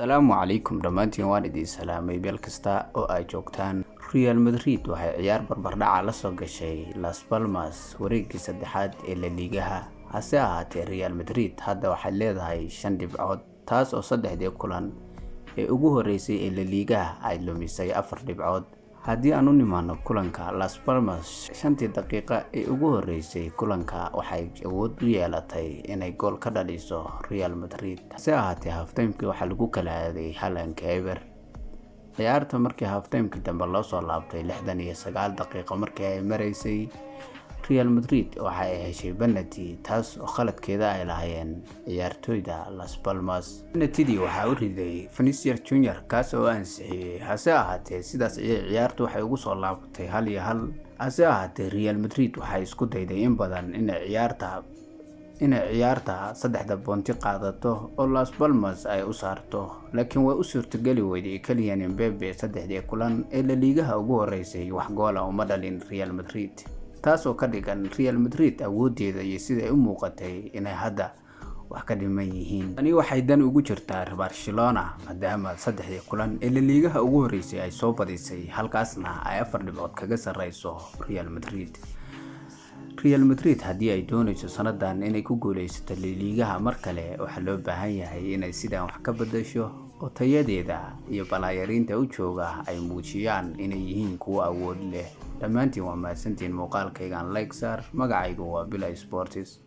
Asalaamu calaykum dhammaantiin, waan idin salaamay meel kasta oo aad joogtaan. Real Madrid waxay ciyaar barbardhaca la soo gashay Las Palmas wareeggii saddexaad ee La Ligaha. Hase ahaatee, Real Madrid hadda waxay leedahay shan dhibcood, taas oo saddexdii kulan ee ugu horeysay ee La Ligaha ay lumisay afar dhibcood. Haddii aan u nimaano kulanka Las Palmas, 5-tii daqiiqo ee ugu horeysay kulanka waxay awood u yeelatay inay gool ka dhaliso Real Madrid. Hase ahaatee, half-time-kii waxaa lagu kala aaday 1-0. Ciyaarta markii half-time-kii dambe loo soo laabtay, 69 daqiiqo markii ay maraysay, Real Madrid waxa ay heshay penalty, taas oo khaladkeeda ay lahaayeen ciyaartoyda Las Palmas. Penalty-dii waxaa u riday Vinicius Junior, kaas oo ansixiyay. Hase ahaatee, sidaas ayay ciyaartu waxay ugu soo laabatay 1-1. Hase ahaatee, Real Madrid waxay isku dayday in badan inay ciyaarta saddexda boonti qaadato oo Las Palmas ay u saarto, laakiin way u suurtageli weyday. Kylian Mbappe saddexdii kulan ee La Ligaha ugu horeysay wax goola uma dhalin Real Madrid, taas oo ka dhigan Real Madrid awoodeeda iyo sida ay u muuqatay inay hadda wax ka dhiman yihiin. Tani waxay dan ugu jirtaa Barcelona, maadaama saddexdii kulan ee La Ligaha ugu horeysay ay soo badisay, halkaasna ay afar dhibcood kaga sarreyso Real Madrid. Real Madrid haddii ay dooneyso sanadan inay ku guuleysato La Ligaha mar kale, waxaa loo baahan yahay inay sidaan wax ka bedesho oo tayadeeda iyo playeriinta u jooga ay muujiyaan inay yihiin kuwo awood leh. Dhammaantiin waa mahadsantiin. Muuqaalkaygan like saar. Magacaygu waa Bila Sports.